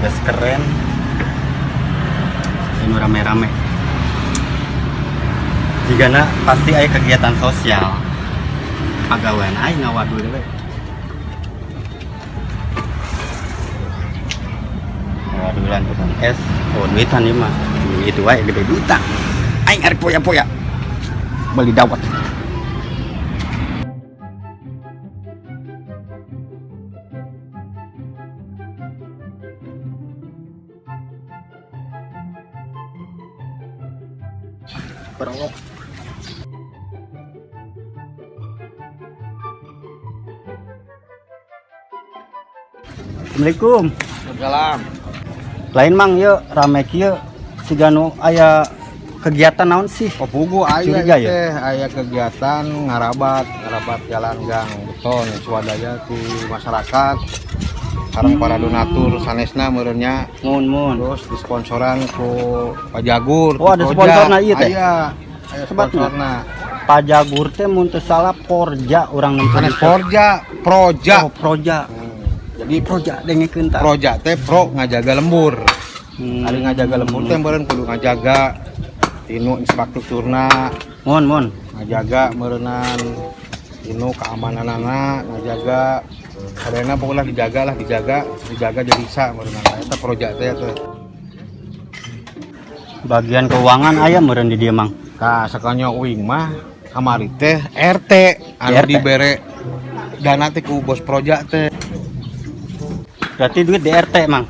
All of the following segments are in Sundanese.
Geus keren. Ini rame-rame. Jigana pasti aya kegiatan sosial. Pagawean aing ngawadul we. Ngawadulan tukang es. Oh, duitan ieu mah. Itu wae gede duitan. Aing arek poya-poya. Beli dawet. Berolok. Assalamualaikum. Salam. Lain Mang yeuh rame kieu siga nu aya kegiatan naon sih? Oh, pugu aya Curiga ya? teh, aya kegiatan ngarabat, ngarabat jalan gang beton swadaya ti masyarakat. Sareng para donatur sanesna meureun nya. Mun mun. Terus disponsoran ku Pak Jagur. Oh, ada ku Proja. sponsorna ieu teh? Aya. Aya Sebatna? sponsorna. Pak Jagur teh mun teu salah Porja urang nempo Sanes Porja, Proja. Oh, Proja. Jadi Proja dengekeun tah. Proja teh pro ngajaga lembur. Hmm. Ari ngajaga lembur teh meureun kudu ngajaga tinu infrastrukturna, Mun mun. ngajaga meureunan tinu keamananana, ngajaga sadayana pokoknya dijaga lah, dijaga, dijaga jadi bisa meureunan eta proja teh teh. Bagian keuangan aya meureun di dieu Mang. Tah sakanya uing mah kamari teh RT anu RT. dibere dana teh ku bos proja teh. Berarti duit di RT Mang.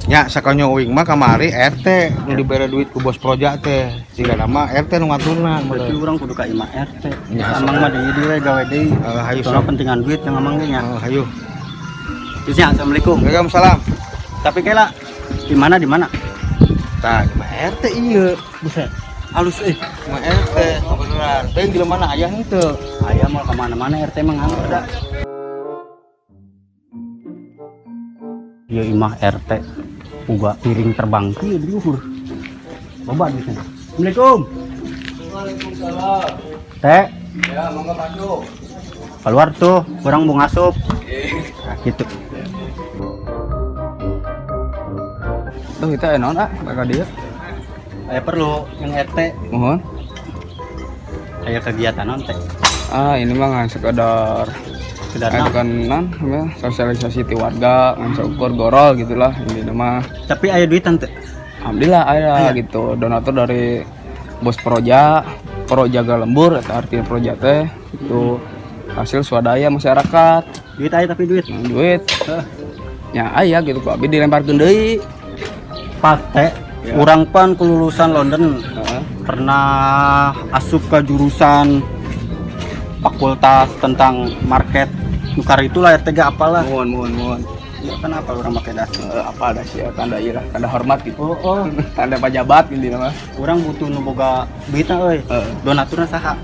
Nya sakanya uing mah kamari RT nu dibere duit ku bos proja teh. Siga nama RT nu ngaturna Berarti meureun. urang kudu ka imah RT. Ya, Amang mah deui deui we gawe deui. Hayu Soalnya sok. pentingan duit yang amang ge nya. Hayu. Terus ya, Assalamualaikum. Waalaikumsalam. Tapi kela di mana di mana? Tah, imah RT ieu. Buset. Halus euy. Imah RT beneran. Teh jelema mana aya henteu? Aya mau kemana-mana RT mah nganggur da. Ieu imah RT uga piring terbang kieu di luhur. Loba duitnya. Assalamualaikum. Waalaikumsalam. Teh, Ya, mangga masuk. keluar tuh, kurang mau ngasup. Nah, gitu. Tuh kita naon ah bakal dia. Aya perlu yang RT, Mohon. aya kegiatan naon teh. Ah ini mah ngan sekedar Sekedar naon. kan nan apa, sosialisasi ti warga ngan seukur gorol gitulah ini mah. Tapi aya duitan teh. Alhamdulillah aya Aya. gitu donatur dari bos Proja, Pro jaga lembur atau artinya Proja teh itu hasil swadaya masyarakat. Duit aya tapi duit. Nah, duit Heh. ya aya gitu kok abi dilemparkeun deui. Pas teh, Ya. urang pan kelulusan London Heeh. pernah asup ke jurusan fakultas tentang market nukar itulah RT ge apalah. Mohon mohon mohon. Ya kenapa orang pakai dasi? Apa ada sih ya, tanda ieu lah, tanda hormat gitu. Oh, oh. Tanda pajabat gitu mah. Urang butuh nu boga duitna euy. Heeh. Donaturna saha?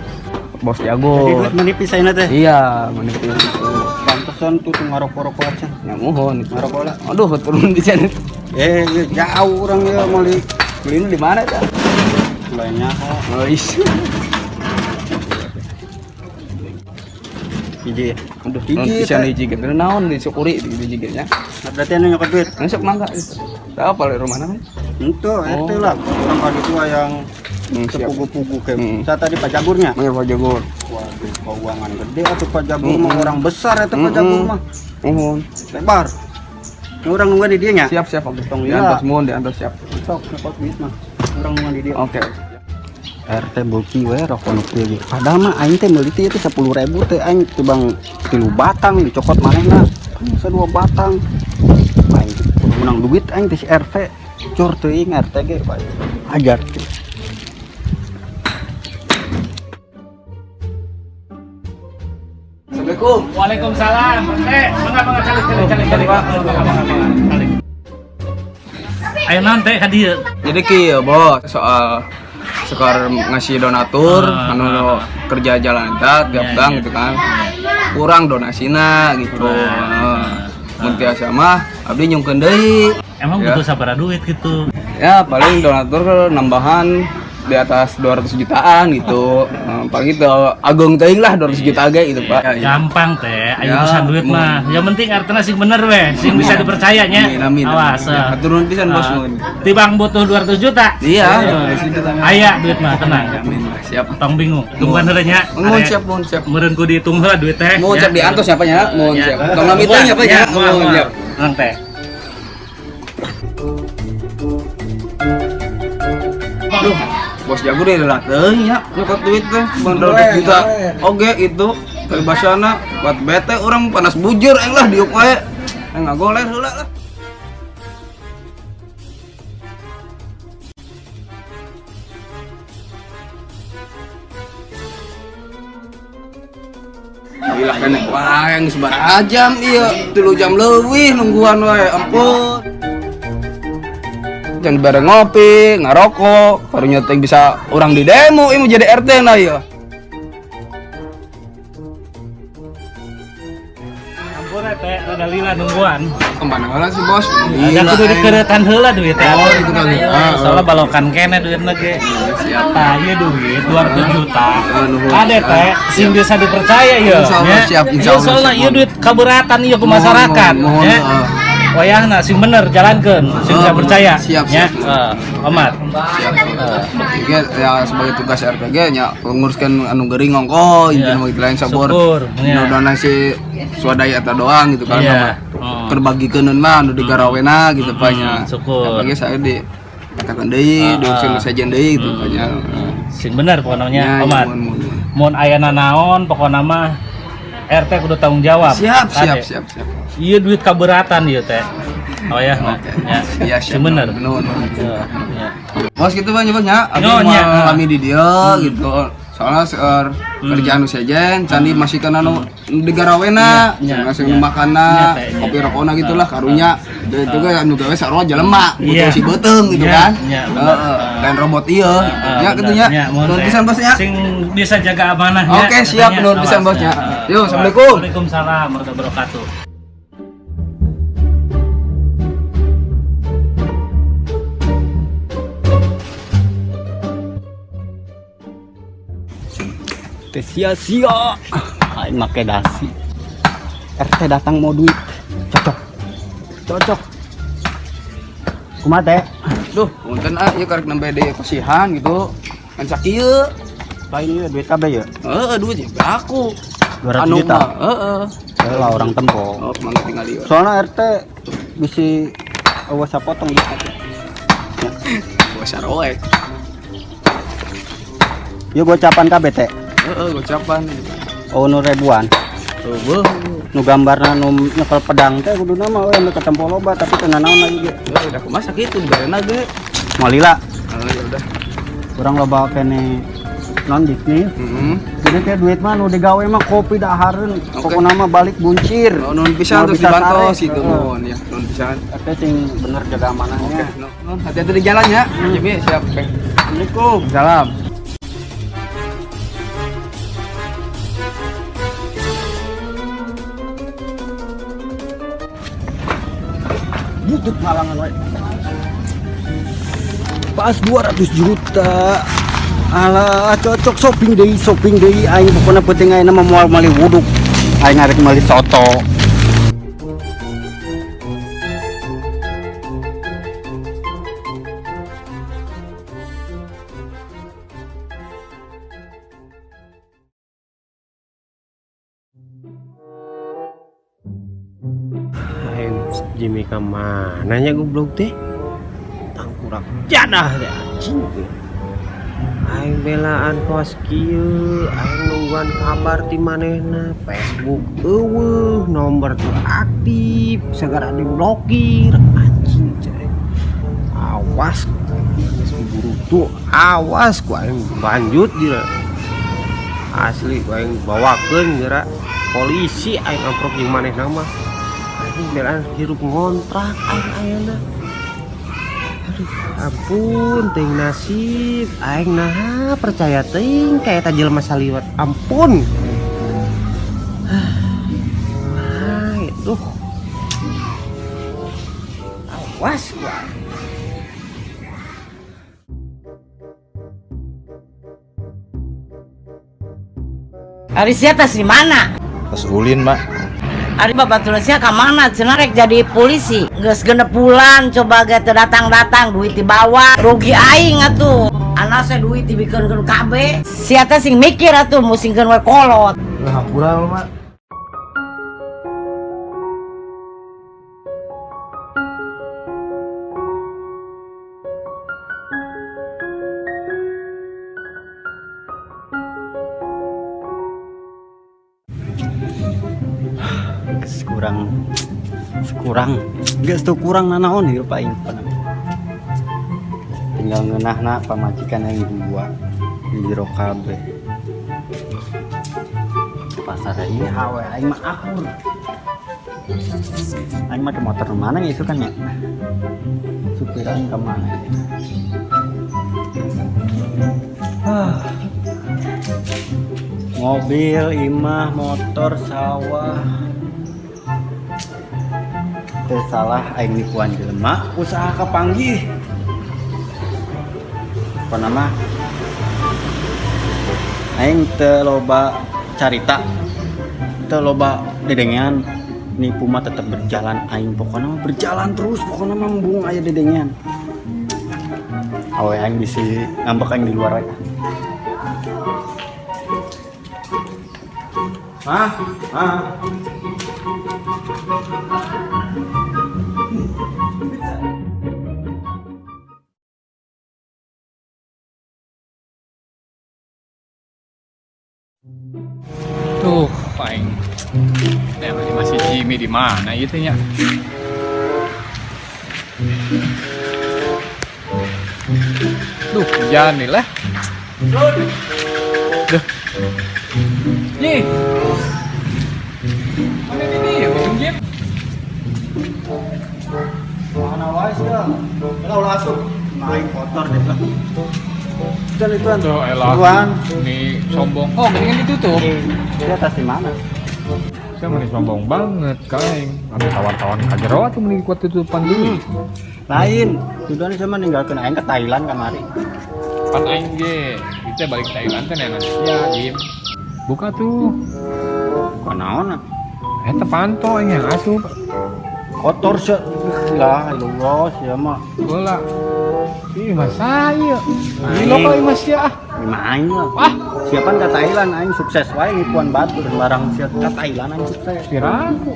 Bos Jadi jago. duit menipis ayeuna teh. Iya, menipis itu. Pantesan tuh tuh ngarokok-rokok aja. Ya mohon itu. Ngarokok lah. Aduh, turun di sini. Eh, ya jauh orang ya meuli. Beli di mana ta? Lainnya Oh, is. hiji. Aduh, Hiji, non bisa teh. hiji gitu. Naon disyukuri di hiji nya. Nah, berarti anu nyokot duit. Masuk mangga gitu. Tahu apa rumah namanya? Itu RT Oh. lah. Orang kali itu yang Siap. sepugu-pugu kayak. Hmm. Saya tadi Pak Jagurnya. Mangga Pak Jagur. Waduh, keuangan gede atau Pak Jagur mah Hmm. orang besar itu Pak Jagur mah. Mohon. Lebar. Ini orang nungguan di dia nya. Siap, siap, oke. Tong Di lila. antos mohon, di antos siap. Sok nyokot duit mah. Orang nungguan di dia. Oke. RT beuki we rokok nu kieu ge. Padahal mah aing teh meuli teh itu 10.000 teh aing tibang 3 batang dicokot manehna. Masa 2 batang. Aing teh kudu menang duit aing teh si RT. Cur teuing RT ge Pak. Ajar. Assalamualaikum. Waalaikumsalam. Mangga mangga calik calik calik calik. Mangga mangga mangga calik. Ayo naon teh ka dieu? Jadi kieu, Bos, soal sekar ngasih donatur Ah, anu ah, kerja jalan eta tiap Iya, gang iya. gitu kan. Kurang donasina gitu. Kurang. Heeh. Mun tiasa mah abdi nyungkeun deui. Emang Ya. butuh sabaraha duit gitu. Ya paling donatur nambahan Di atas 200 jutaan gitu. Paling itu agung teuing lah 200 juta ge gitu, Pak. Ya, ya. Gampang teh, ayo Ya, urusan duit mohon. mah. Yang penting artinya sing bener weh, sing bisa dipercaya nya. Amin, amin. Awas. Ya, hatur nuhun pisan, Bos. Ah, Nuhun. tibang butuh 200 juta. Iya, Eh, 200 juta. Aya duit mah tenang. Amin, siap. Tong bingung. Tungguan heula nya. Mohon Are- siap, mohon siap. Meureun ku dihitung heula duit teh. Mohon ya. siap diantos ya, Pak ya. Mohon Ya. siap. Tong lami teuing ya, Pak ya. Moal, Mohon moal. siap. Tenang teh. Duh, bos jago deh lah teuing ya, nyokot duit teh bang 200 juta. Oke itu peribahasana buat bete orang panas bujur aing lah diuk wae. Aing ngagoler heula lah. Gila kan wah yang sabaraha jam iya, 3 jam leuwih nungguan wae, ampun. Jangan bareng ngopi, ngarokok, karunya teh bisa orang di demo, ini mau jadi RT nah iya. Ampun teh, rada lila nungguan. Kemana heula sih bos? Ada kudu dikeretan heula duit teh. Oh, itu kan. Ah, Soalnya balokan kene duitna ge. Siap. Tah, ieu duit 200 juta. Ah, nuhun. Ade teh sing bisa dipercaya ieu. Insya Allah, nya. siap, insya Ieu Allah, soalna siap. ieu duit kaberatan ieu ku Mohon, masyarakat. mohon, nya. mohon, ah. Wayahna sing bener jalankeun, sing bisa Ah, percaya. siap, nya. siap. Eh, Omat. Siap. Oke, ya sebagai tugas RPG nya nguruskan anu gering ngongko, Iya. intinya mah gitu lain sabor. Syukur, nya. Nu donasi swadaya eta doang gitu kan Iya. mah. Oh. Keur bagikeun mah anu digarawena gitu Pak nya. Syukur. Apalagi saya di katakan deui, Ah, diurusin ah. sejen deui gitu Pak nya. Sing bener pokoknya Ya, ya, Omat. mohon, mohon, mohon. Mun aya nanaon pokokna mah RT kudu tanggung jawab. Siap, siap, Ade. siap, siap. Iya duit kaberatan ieu teh. Oh ya, nah. Oke. Ya. Iya, siap. Sing bener. Nuhun, nuhun. Heeh, ya. Bos gitu bang, bos nya. Abi Nuhun, mau nya. lami di dia gitu. Soalnya seueur kerjaan nu sejen, candi masih kana nu digarawena, Iya, masih iya. nu makanna, Iya, teh, iya. kopi rokona gitulah karunya. Itu juga anu gawe sarua jelema, Iya. butuh si beuteung gitu Iya, kan. iya, bener. Heeh, lain robot ieu. Ah, Ya gitu nya. bener. Ya, mohon Nuhun teh. pisan bos nya. Sing bisa jaga amanah nya. Oke, siap, katanya. nuhun pisan, Awas, bos, nya. ya. Yo, Assalamualaikum. Waalaikumsalam warahmatullahi wabarakatuh. Teh sia-sia. Aing make dasi. RT datang mau duit. Cocok. Cocok. Kumaha teh? Duh, punten ah ieu karek nembe deui kasihan gitu. Kan sakieu. Lain ieu duit kabeh ya? Heeh, duit ya aku. 200 Anu juta. mah, heeh. Lah orang tempo. Oh, kemana tinggal ieu. Soalnya RT bisi awas sapotong duit. Gua saroek. Ieu gocapan kabeh teh. Heeh, gocapan. Oh nu ribuan. Tuh, beuh. Nu gambarna nu nyekel pedang teh kuduna mah we nu ketempo loba tapi teu nanaon lagi ge. Ya udah kumaha sakitu dibarena ge. Moal lila. Heeh, ya udah. Urang loba kene non bisnis. Heeh. Jadi teh duit mah nu digawe mah kopi dahareun. Oke. Pokona mah balik buncir. Oh, nuhun pisan Moal terus bisa dibantos sare. gitu Heeh. nuhun ya, nuhun pisan. RT sing bener jaga amanahnya. Oke, nuhun hati-hati di jalan ya. Jimi siap. Oke. Assalamualaikum. Salam. Butut malangan we. Pas 200 juta. Alah, cocok shopping deui, shopping deui aing pokona penting ayeuna mah moal meuli wuduk. Aing arek meuli soto. Aing Jimmy ka mana nya goblok teh? Tangkurak jadah teh anjing teh. Aing belaan kos kieu, aing nungguan kabar ti manehna, Facebook eueuh, nomor teu aktif, segera diblokir anjing teh. Awas geus diburu tuh, awas ku aing lanjut jira. Asli ku aing bawakeun geura polisi aing amprok jeung manehna mah. Anjing belaan hirup ngontrak aing ayeuna. Aduh, ampun teuing nasib aing naha percaya teuing ka eta jelema saliwat. Ampun. Ah, duh. Awas gua. Ari sia tas di mana? Pas ulin, Mak. Ari babaturan sia ka mana? Cenah rek jadi polisi. Geus 6 bulan coba ge teu datang-datang, duit dibawa. Rugi aing atuh. Anak saya duit dibikeun kabeh. Sia teh sing mikir atuh musingkeun we kolot. Lah hampura, Mak. Kurang kurang geus teu kurang nanaon hirup aing pernah. Tinggal ngeunahna pamajikan aing dua di jero kabeh. Pasar ini awe aing mah akur. Aing mah ke motor mana ya isukan ya? Supir aing ka mana ya? Ah. Mobil, imah, motor, sawah. Teu salah aing nipuan jelema, usaha kapanggih. Apa nama? Aing teu loba carita, teu loba dedengean, nipu mah tetep berjalan aing pokona mah berjalan terus, pokona mah embung aya dedengean. Awe aing bisi ngambek aing di luar aja. Hah? Hah? Tuh, aing. Nah, masih Jimmy di mana itu ya? Duh, hujan nih lah. Duh. Nih. Mana ini ya, ujung Jim? Mana wae sih ya? Kalau ulah asup, naik kotor deh lah. Tuan itu Tuh, elah. Tuan. Ini sombong. Oh, mendingan ditutup. Di atas di mana? Saya mending sombong banget, kaing. Ambil tawar-tawaran ka jero atuh mending kuat tutupan dulu. Lain, tujuan saya meninggalkan aing ke Thailand kamari. Pan aing ge, kita balik Thailand teh neangan sia, Jim. Buka tuh. Buka naon? Eta panto aing yang asup. Kotor sih. Lah, Allah sia mah. Bola. Ih, mas saya. Ih, lo kali mas ya. Lima aing lah. Wah, siapan ke Thailand aing sukses wae nipuan batur barang sia ke Thailand aing sukses. Piraku.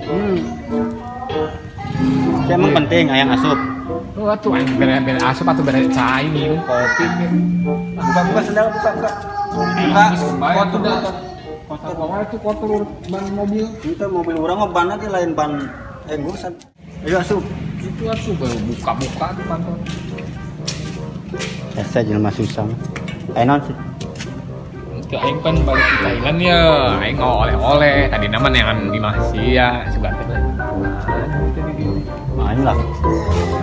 Sia emang penting ayang asup. Oh, atuh aing bere-bere asup atuh bere cai minum kopi. Buka-buka sendal, buka-buka. Buka. Kotor, kotor. Kotor wae tuh kotor ban mobil. Itu mobil urang mah banna ge lain ban enggusan. Ayo asup. Itu asup baru buka-buka tuh kantor. Esa jelema susah. Ayo naon sih? Itu aing pan balik di Thailand ya, aing mau oleh-oleh. Tadi nama neangan di Malaysia, sugan teh. Main lah.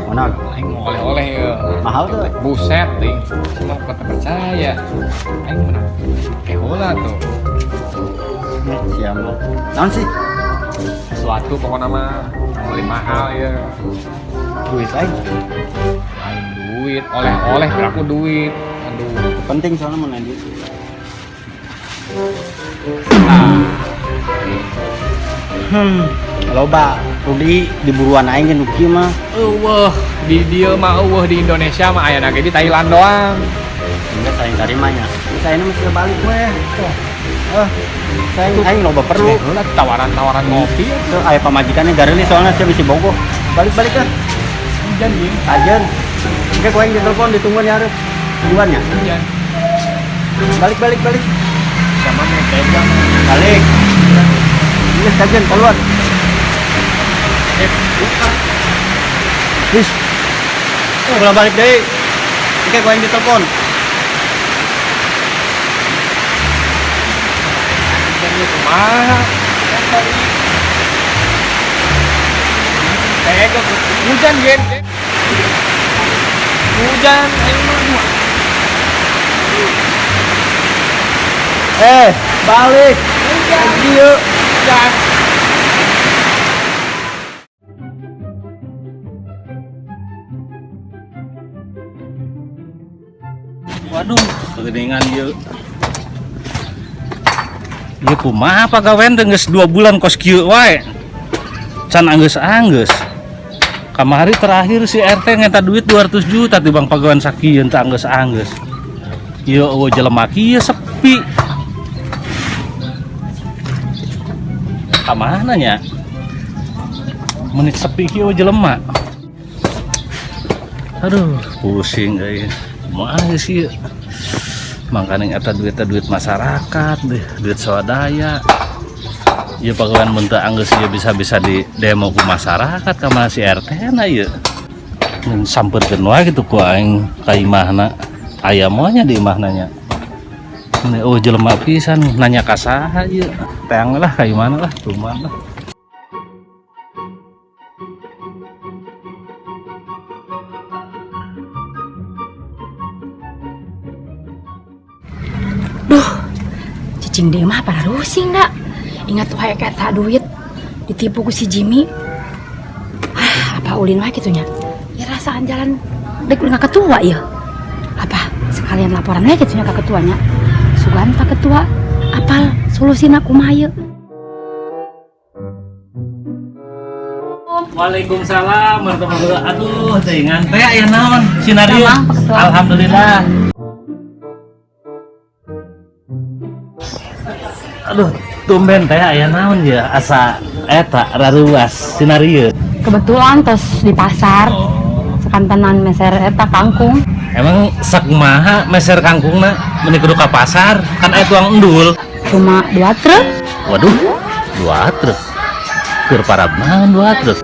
Mana? Aing mau oleh-oleh ya. Mahal tuh. Buset, ding. Cuma kata percaya. Aing menang. Kehola tuh. Siapa? Naon sih? Sesuatu pokoknya mah beli mahal ya. Duit aing. Aing duit, oleh-oleh berapa duit. Aduh. Penting soalnya mau duit. Nah. Loba Rudi di buruan aing nu kieu mah. Eueuh, di dieu mah eueuh di Indonesia mah aya ge di Thailand doang. Enggak saing tarima nya. Saya mesti balik weh. Saya aing loba perlu. Heula tawaran-tawaran ngopi. Tuh aya pamajikannya gareuli soalnya sia bisi bogoh. Balik-balik lah. Hujan jeung. Ajen. Oke, ku aing ditelepon ditungguan ya hareup. Tungguan ya. Hujan. Balik balik balik. Sama nih pegang. Balik. Geus kajen keluar. Wis. Ulah balik deui. Oke, ku aing ditelepon. Kumaha? Hujan, Gen. Hujan, ayo mah. Balik. Hujan. Hujan. Waduh, kegedean ieu. Ieu kumaha pagawean teh geus 2 bulan kos kieu wae. Can anggeus-anggeus. Kamari terakhir si RT ngenta duit 200 juta ti bang pagawean sakieu teu anggeus-anggeus. Ieu eueuh jelema kieu sepi. Kamana nya? Menit sepi kieu jelema. Aduh, pusing euy. Kumaha sih? Makanya eta duit masyarakat deh, duit swadaya. Ieu pagawean mun teu anggeus ieu bisa-bisa di demo ku masyarakat ka mana si RT na ieu. Mun sampeurkeun wae kitu ku aing ka imahna. Aya moal nya di imahna nya. Mun eueuh jelema pisan nanya ka saha ieu. Teang lah ka imahna lah, kumaha lah. Duh, cicing di imah para rusing dak. Ingat wae kata duit ditipu ku si Jimmy. Ah, apa ulin wae kitu nya? Ya rasaan jalan dek ulin ka ketua ya. Apa sekalian laporan wae kitu nya ka ketuanya. Sugan ka ketua apal solusina kumaha ieu? Waalaikumsalam warahmatullahi wabarakatuh. Aduh, teuingan teh aya naon? Sinario. Damang, Pak Ketua. Alhamdulillah. Aduh, tumben teh aya naon ya asa eta raruas sinario. Kebetulan tos di pasar. Sekantenan meser eta kangkung. Emang sakumaha meser kangkungna meuni kudu ka pasar kan aya tuang endul. Cuma 2 truk. Waduh, 2 truk. Keur parab naon 2 truk?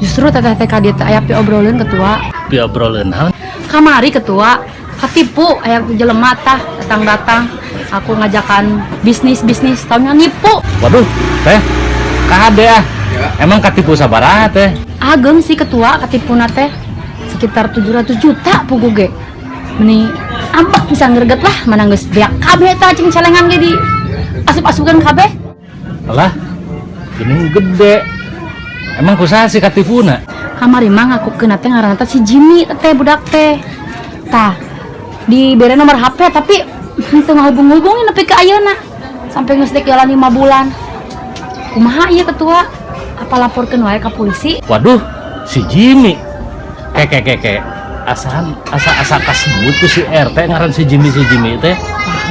Justru teteh teh ka dieu teh aya piobroleun ketua. Piobroleun naon? Kamari ketua katipu aya jelema tah datang-datang. Aku ngajakan bisnis-bisnis, taunya nipu. Waduh, teh, kade ah. Emang katipu sabaraha teh? Ageng sih ketua katipuna teh sekitar 700 juta pugu ge. Meni ambek bisa ngreget lah, mana geus beak kabeh eta cing celengan ge di asup-asupan kabeh. Alah, geuning gede. Emang kusaha sih katipuna? Kamari mah ngakukeun teh ngaranna teh si Jimmy teh budak teh. Tah, dibere nomor HP tapi teu ngahubung-hubungin nepi ka ayeuna. Sampai geus dek jalan 5 bulan. Kumaha ieu ketua? Apa laporkeun wae ka polisi? Waduh, si Jimmy. Keke keke. Asan asa-asa kasebut ku si RT ngaran si Jimmy si Jimmy teh.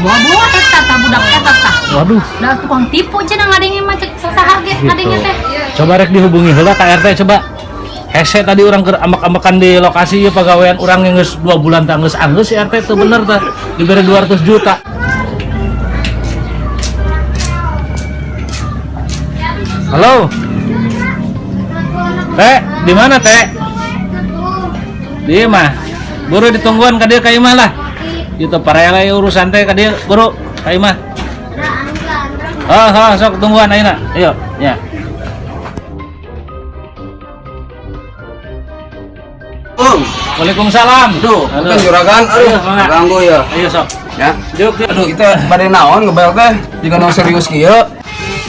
Boa-boa eta tah budak eta tah. Waduh. Da tukang tipu cenah ngadenge mah cek sasaha ge Gitu. ngadenge teh. Coba rek dihubungi heula ka RT coba. Hese tadi urang keur ambek-ambekan di lokasi ieu pagawean urang yang geus 2 bulan tah geus anggeus si RT teu bener tah dibere 200 juta. Halo. Teh, di mana Teh? Di imah. Buru ditungguan ka dieu ka imah lah. Itu parela urusan teh ka dieu, buru ka imah. Oh, oh, sok tungguan ayeuna. Ayo, ya. Om. Waalaikumsalam. Aduh, Aduh. bukan juragan, aduh, Ayo, mangga. ganggu ya. Ayo sok. Ya. Juk, juk. Aduh, kita bade naon ngebel teh? Jika naon serius kieu.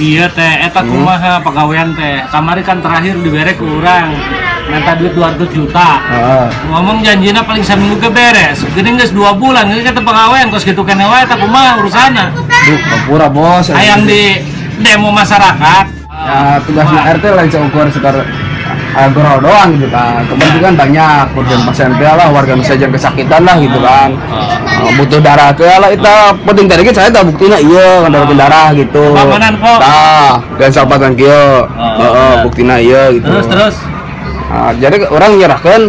Iya teh, eta kumaha pagawean teh. Kamari kan terakhir dibere ku urang. Minta duit 200 juta. Heeh. Ngomong janjina paling saminggu ge beres. Geuning geus 2 bulan, geus kata pagawean kos kitu keneh wae tah kumaha urusanna. Duh, hampura bos. Hayang di demo masyarakat. Ya, tugasnya RT lain seukur sekitar agro doang gitu kan. Kemudian banyak pasien pasien teh lah, warga nu saja kesakitan lah gitu kan. Butuh darah teh lah eta penting tadi kan saya tak buktinya iya kan darah darah gitu. Pamanan kok. Tah, dan sapatan kieu. Heeh, buktina iya gitu. Terus terus. Nah, jadi orang nyerahkeun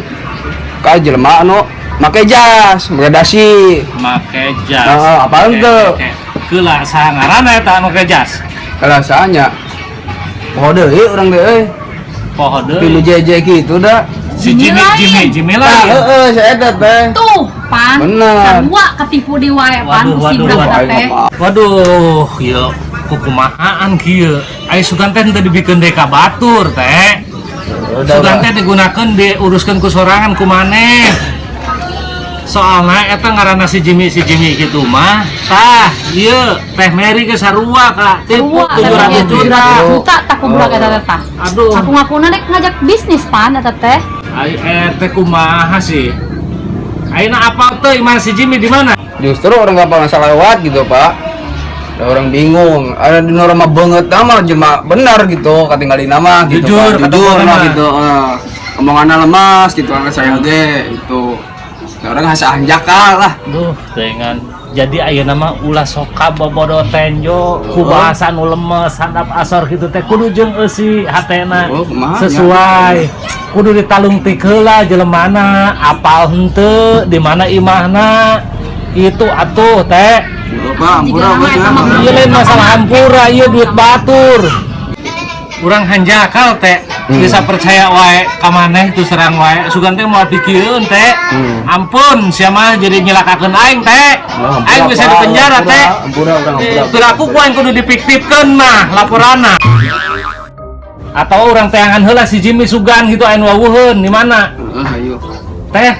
ka jelema anu make jas, make dasi. Make jas. Heeh, apaan teu? Keula saha ngaranna eta anu make jas? Keula sahanya. Poho deui urang deui euy. Poho deui. Pilu jeje kitu da. Si Jimmy, Jimmy, Jimmy Tah, lah. heeh, si eta teh. Tuh, pan. Bener. Sarua ketipu di wae pan Waduh, ku si waduh, budak waduh. teh. Waduh, ieu kukumahaan kieu. Ai sugan teh henteu dibikeun deui ka batur teh. Sugan teh digunakeun diuruskeun ku sorangan ku maneh. Soalna eta ngaranna si Jimmy, si Jimmy kitu mah. Tah, ieu Teh Mary ge sarua ka tipu Sarua, Teh Mary 700 juta. 700 juta tah ku budak eta teh tah. Aduh. Aku ngakuna rek ngajak bisnis pan eta teh. Ai teh kumaha sih? Ayeuna apal teh imah si Jimmy di mana? Justru orang nggak pernah salah lewat gitu, Pak. Da orang bingung. Ada di norma banget nama jelema benar gitu, katinggalin nama gitu. Jujur, kan. Jujur kata lah mah. Gitu. Omonganna lemas gitu kan saya ge gitu. Da orang asa hanjakal lah. Duh, dengan jadi ayeuna mah ulah soka bobodo tenjo ku bahasa nu lemes handap asor gitu teh kudu jeung eusi hatena Oh, kumaha nya? Sesuai kudu ditalungtik heula jelemana apal henteu di mana imahna itu atuh teh. Oh, Pak, ampura bos ya. Ieu lain masalah hampura, ieu duit batur. Urang hanjakal teh bisa percaya wae ka maneh tu serang wae sugan teh moal pikieun teh. Ampun sia mah jadi nyelakakeun aing teh. Oh, ampura, Aing bisa Pak. dipenjara teh. Ampura, urang ampura. Piraku ku aing kudu dipiktifkeun mah laporanna. Atau urang teangan heula si Jimmy sugan gitu aing wawuheun di mana? Heeh, ayo. Teh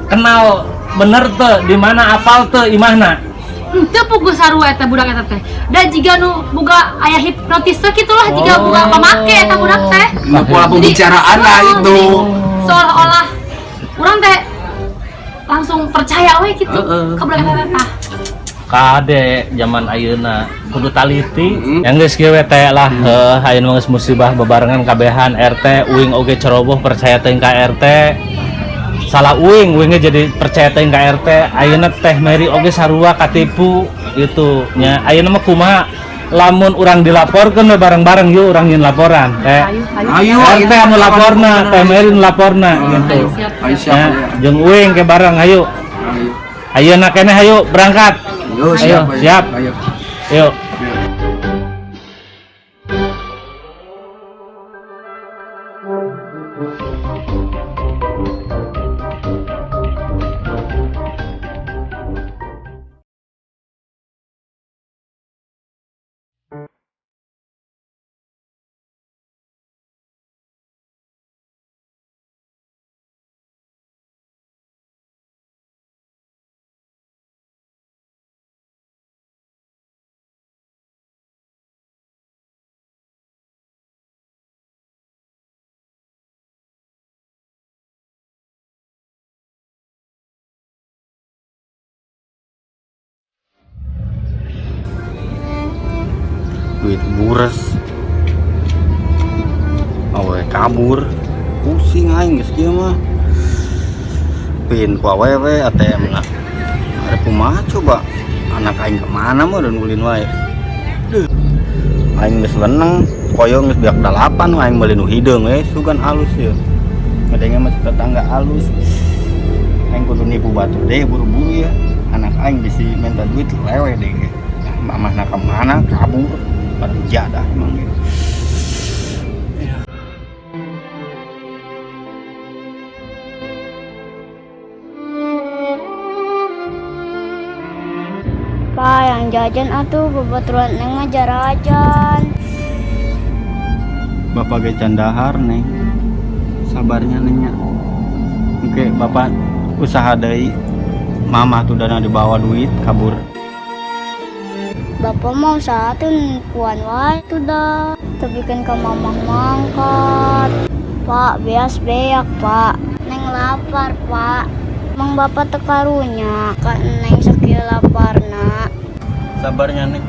kenal bener teu di mana apal teu imahna? Henteu puguh sarua eta budak eta teh. Da jiga nu boga aya hipnotis kitu lah jiga boga pamake eta budak teh. Nah, pola pembicaraan lah oh, itu. Jadi seolah-olah urang teh langsung percaya we gitu Heeh. ka budak eta teh. Tah. Kade zaman ayeuna kudu taliti. Yang geus kieu we teh lah, heuh ayeuna mah geus musibah bebarengan kabehan RT uing oge ceroboh percaya teuing ka RT. Salah uing, uingnya jadi percaya teuing ka RT. Ayeuna teh Mary oge sarua katipu itu nya. Ayeuna mah kumaha lamun urang dilaporkeun we bareng-bareng yuk urang nyeun laporan teh. Ayo, ayo. Ayo, RT anu laporna, teh Mary nu laporna gitu. Ayo, siap. Ayo siap. Ya, Ayo. jeung uing ke bareng ayo. Ayo. Ayeuna keneh ayo berangkat. Ayo, siap. Ayo, siap. Ayo. Yuk. Duit bures awe kabur pusing aing geus kieu mah pin ku awewe ATM na ada kumaha coba anak aing kemana mah dan ulin wae. Duh. Aing geus leneng koyo geus beak dalapan aing meuli nu hideung we sugan alus ye ngadenge mah tetangga alus aing kudu nipu batur deh buru-buru ya anak aing bisi minta duit lewe deh. Nah, mamahna kemana kabur pada jadah emang gitu. Pak, yang jajan atuh babaturan neng mah jarajan. Bapak ge can dahar neng. Sabarnya nengnya. Oke, bapak usaha deui. Mama tuh dana dibawa duit kabur. Bapak mau usaha tuh nipuan wae tuh dah. Tapi kan ke mamah mangkat. Pak, beas beak, Pak. Neng lapar, Pak. Mang bapak tekarunya, ka neng sakieu laparna. Sabarnya neng.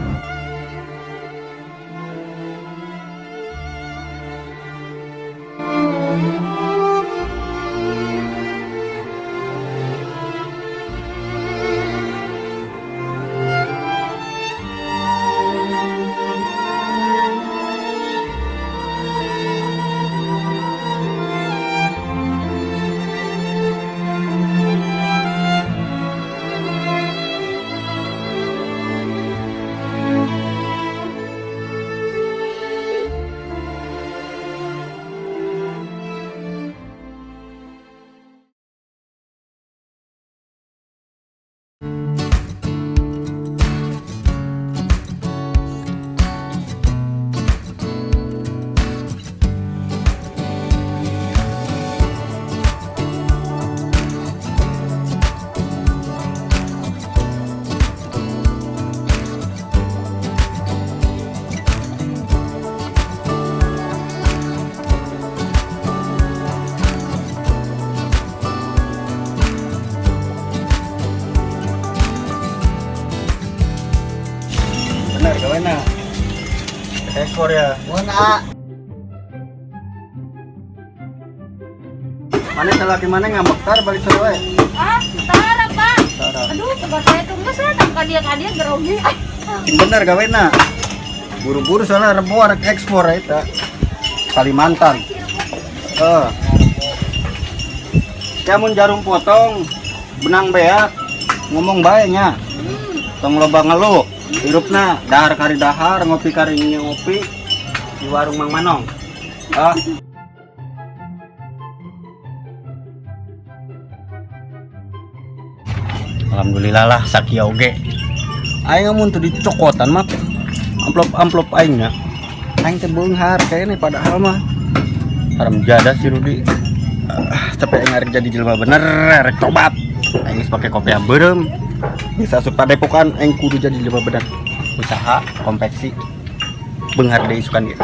Gawena. Ekspor ya. Mun a. Mana salaki mana ngambek tar balik sore wae. Ah, tara, Pak. Tara. Aduh, coba saya tunggu saya tangka dia ka dia grogi. Sing bener gawena. Buru-buru soalnya rebo arek ekspor eta. Kalimantan. Eh. Ya mun jarum potong, benang beak, ngomong bae nya. Tong loba ngeluh, hirupna dahar kari dahar, ngopi kari ngopi di warung Mang Manong. Ah. Alhamdulillah lah sakieu oge. Aing mun teu dicokotan mah amplop-amplop aing nya. Aing teh beunghar kayaknya padahal mah. Haram jadah si Rudi. Ah, tapi aing arek jadi jelema bener, arek tobat. Aing geus pake kopiah beureum. Bisa asup padepokan aing kudu jadi jelema bener. Usaha konveksi beunghar deui isukan ieu.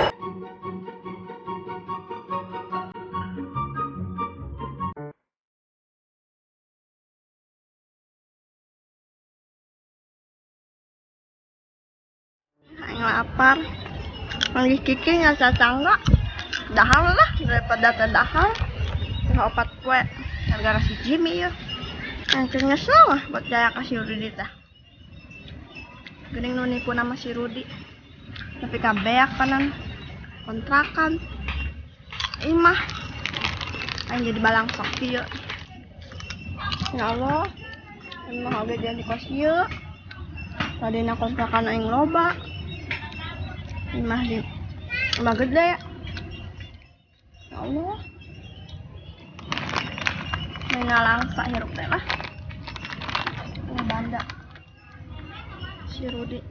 Aing lapar. Manggih Kiki nggak cangga. Dahar lah daripada teu dahar. Tengah 4 poe gara-gara si Jimmy ya. Aing teh nyesel lah buat gaya ka si Rudi teh. Geuning nu nipu nama si Rudi. Tapi kabeak panan kontrakan. Imah. Aing jadi balangsak kieu. Ya Allah. Aing mah oge jadi kos ieu. Tadina kontrakan aing loba. Imah di imah gede. Ya Allah. Aing ngalangsa hirup teh lah. Ini banda. Si Rudi.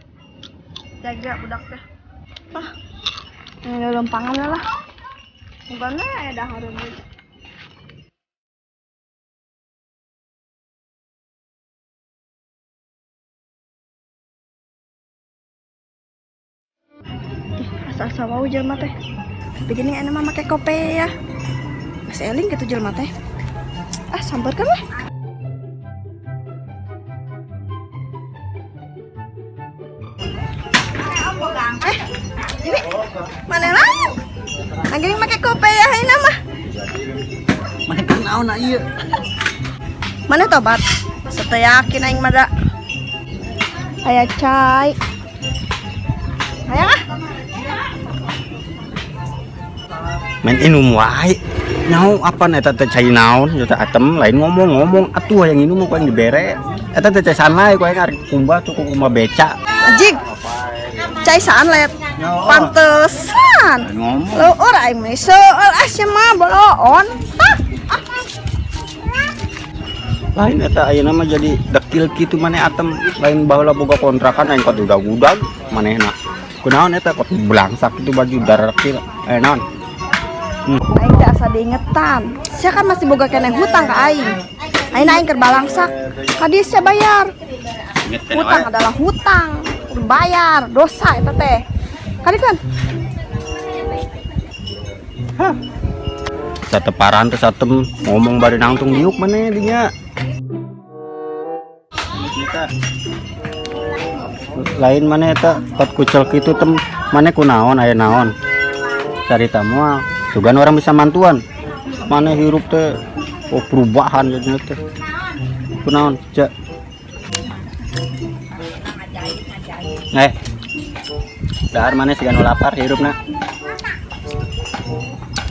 Jaga budak teh. Ah. Ini lempangan lah. Bukan ya dahar deui. Ih, asa-asa wau jelema teh. Tapi gini enak mah make kopiah. Masih eling gitu jelema teh. Ah, samperkeun lah. Eh, ini mana lain? Anggeuning make kopiah ayeuna mah. Mana kan naon ieu? Mana tobat? Teu yakin aing mah da. Aya cai. Hayang ah. Main inum wae. Nyaho apa eta teh cai naon ieu teh atem lain ngomong-ngomong atuh hayang inum ku aing dibere. Eta teh cai sanlai ku aing arek kumbah tuh ku kumbah beca. Anjing. Cai sanlet. Pantesan. Lain ngomong. Leueur aing mah seueur asa mah boloon. Hah? Lain eta ayeuna mah jadi dekil kitu maneh atem lain baheula boga kontrakan aing kot udag-udag manehna. Kunaon eta kot belangsak itu baju darekil. Eh naon? Aing teh asa diingetan. Sia kan masih boga keneh hutang ka aing. Ayeuna aing keur balangsak. Ka dieu sia bayar. Hutang adalah hutang. Kudu bayar, dosa eta teh. Kali kan? Sateparan teh satem ngomong bari nangtung diuk maneh dinya. Lain maneh eta kot kucel kitu tem maneh kunaon aya naon. Carita moal sugan orang bisa mantuan. Maneh hirup teh oh perubahan jadinya teh. Kunaon, Cek? Eh. Dahar maneh siga nu lapar hirupna.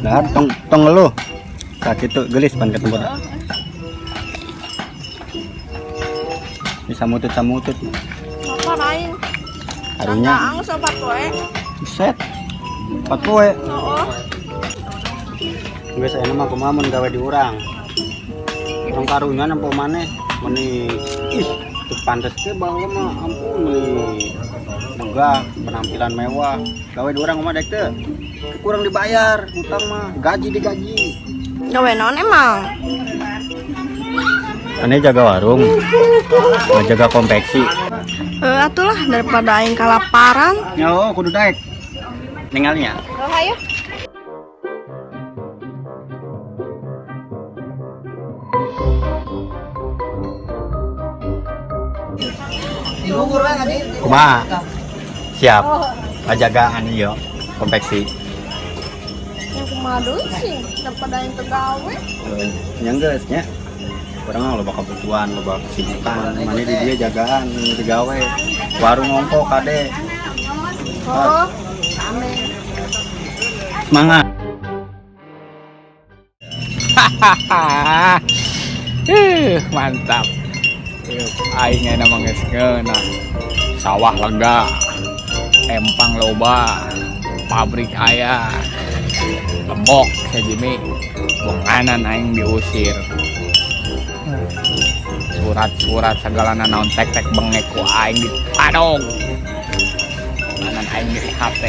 Dahar tong tong ngeluh. Sakitu geulis pan ketemu. Bisa mutut-samutut. Lapar aing. Karunya. Anggus 4 poe. Buset. 4 poe. Heeh. Geus ayeuna mah kumaha mun gawe di urang. Urang karunya nempo maneh meuni ih teu pantes teh baheula mah ampun meuni megah penampilan mewah. Gawe di urang kumaha dek teu? Kurang dibayar hutang mah, gaji digaji. Gawe naon emang? Ane jaga warung, jaga konveksi. Eh, atulah daripada aing kalaparan. Yo, kudu daek. Ningalnya. Oh, hayo. Kumaha? Siap. Pajagaan ieu konveksi. Yang kumaha deui sih daripada aing teu gawe. Nya geus nya. Urang mah loba kebutuhan, loba kesibukan. Mana di dia jagaan, digawe. Warung ongko kade. Oh, amin. Semangat. Hahaha. Mantap. Aing aya mah geus ngeunah. Sawah lega. Empang loba. Pabrik aya. Lembok si Jimmy. Bonganan aing diusir. Surat-surat segala naon tek-tek bengek ku aing dipadong. Bonganan aing di HP.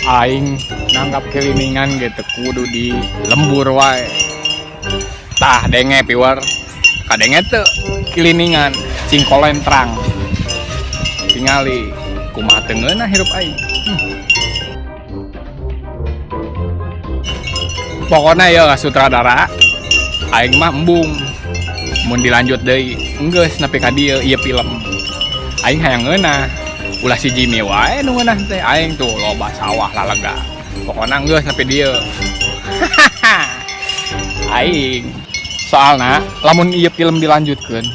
Aing nanggap keliningan gitu kudu di lembur wae. Tah denge piwer. Kadenge teu kiliningan cingkolentrang. Tingali kumaha teu ngeunah hirup aing. Pokona ya sutradara aing mah embung. Mun dilanjut deui enggeus nepi ka dieu ieu film. Aing hayang ngeunah. Ulah si Jimmy wae nu ngeunah teh aing tuh loba sawah lalega. Pokona enggeus nepi dieu. Aing soalna lamun ieu film dilanjutkeun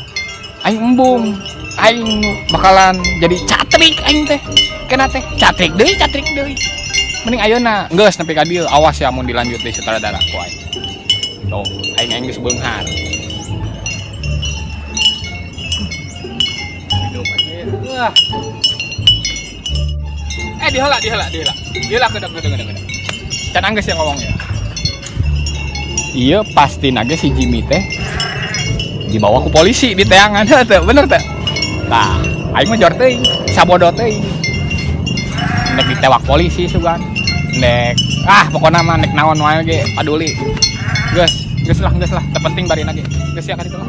aing embung, aing bakalan jadi catrik aing teh. Kena teh catrik deui, catrik deui. Mending ayeuna geus nepi ka dieu, awas ya mun dilanjut deui sutradara ku aing. Tuh, aing aing geus beunghar. Hidup aja. Diheula, diheula, diheula. Diheula kedek kedek kedek. Can anggeus yang ngomong ya. Iya pasti nage si Jimmy teh dibawa ke polisi di teangan teh bener teh. Tah, aing mah jor teuing, sabodo teuing. Nek ditewak polisi sugan. Nek pokona mah nek naon wae ge paduli. Geus, geus lah, teu penting barina ge. Geus ya ka ditu lah.